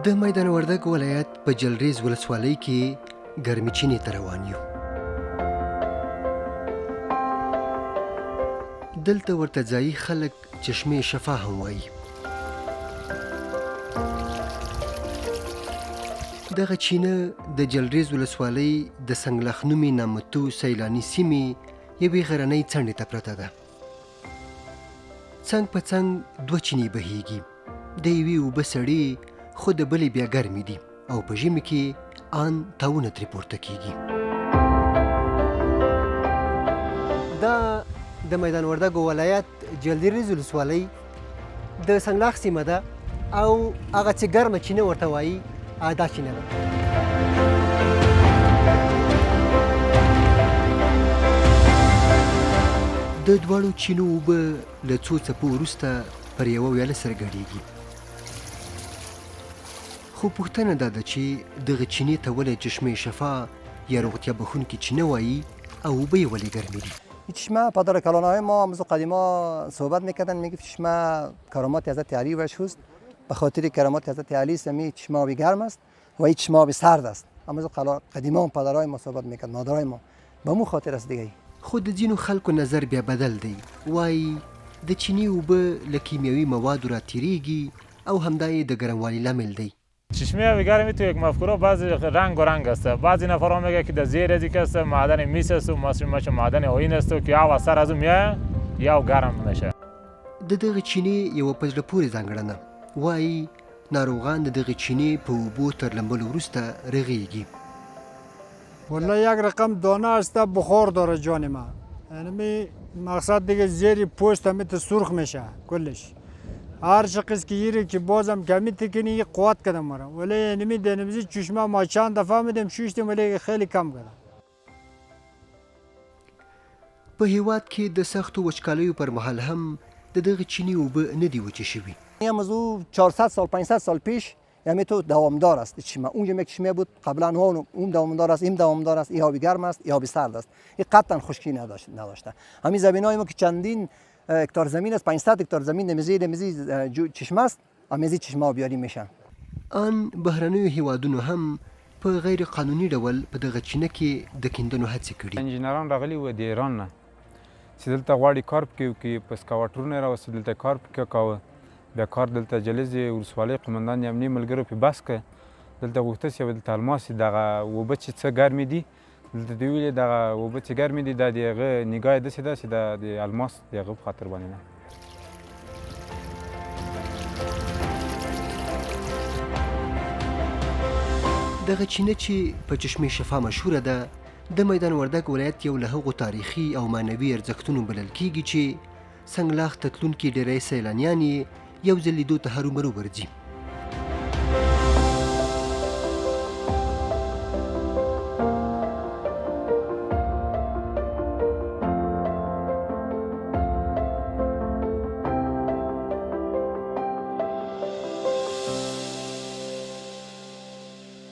د میدان وردګ ولایت په جلریز ولسوالۍ کې ګرمې چینې ته روان یو. دلته ورته ځایي خلک چشمې شفا هم وایي. دغه چینه د جلریز ولسوالۍ د سنګلخ نومې نامتو سیلاني سیمې یوې غرنۍ څنډې ته پرته ده. څنګ په څنګ دوه چینې بهیږي. د یوې اوبه سړې خو د بلې بیا ګرمې دي او په ژمي کې آن تاوونه ترې پورته کیږي. دا د میدان وردګو ولایت جلدیریز ولسوالۍ د سنګلاخ سیمه ده او هغه چې ګرمه چینه ورته وایي دا چینه ده. د دواړو چینو اوبه له څو څپو وروسته پر یوه ویاله سره ګډیږي. خو پوښتنه دا ده چې دغه چینې ته ولې چشمه شفا یا روغتیا بښونکې چینه وایي او اوبه یې ولې ګرمې دي؟ این چشمه پدر کلانهای ما از قدیما صحبت میکردن، میگفت چشمه کرامات حضرت علی وش هست، به خاطر کرامات حضرت علی است می چشمه آبی گرم است و این چشمه آبی سرد است. از قدیما پدرای ما صحبت میکرد، مادرای ما، به مو خاطر است دیگه. خو د ځینو خلکو نظر بیا بدل دی، وایي د چینې اوبه له کیمیاوي موادو را تیریږي او همدا یې د ګرموالي لامل دی. چشمه آبی گرمی تو یک مفکوره بعضی رنگ و رنگ است. بعضی نفرها میگه که در زیر ازی که است معدن میس است و مثل معدن آین است که او اثر از او میایه یا گرم میشه. د دغې چینې یوه په زړه پورې ځانګړنه، وایي ناروغان د دغې چینې په اوبو تر لمبلو وروسته رغیږي. والله یک رقم دانه است بخار داره جان ما، یعنی می مقصد دیگه زیر پوست همی تو سرخ میشه کلش، هر چقدر که یری که بازم کمی تکنی یه قوت کدم مرا، ولی یعنی می دنمزی چشمه ما چند دفعه میدیم شوشتیم ولی خیلی کم کدم. په هیواد کې د سختو وچکالیو پر مهال هم د دغې چینې اوبه نه دي وچې شوي. هم از او 400 سال 500 سال پیش یعنی تو دوامدار است چشمه. اونجا یک چشمه بود قبلا اون دوامدار است، این دوامدار است، این آبی گرم است، این آبی سرد است. این قطعا خشکی نداشته. همین زمینای ما که چندین هکتار زمین است، 500 هکتار زمین نمیزی چشمه است، همیزی چشمه آبیاری میشن. آن بهرنیو هیوادونو هم په غیر قانوني ډول په دغه چینه کې د کیندنو هڅې کړي. انجینران راغلي وو د ایران نه چې دلته غواړي کار پکې وکړي، په سکاواټرونه یې راوستل، دلته کار پکې کاوه. بیا کار دلته جلیزې ولسوالۍ قومندان د امنیې ملګرو پې بس کړ. دلته غوښته چې دلته الماس دغه اوبه چې څه ګرمې دي، دلته دوی ویلې دغه اوبه چې ګرمې دي دا د هغه نګاه یې داسې ده چې دا د الماس د هغه په خاطر باندې ده. دغه چینه چې په چشمې شفا مشهوره ده د میدان وردګ ولایت یو له هغو تاریخي او معنوي ارزښتونو بلل کیږي چې سنګلاخ ته تلونکي ډیری سیلانیان یې یو ځل لیدو ته هرومرو ورځي.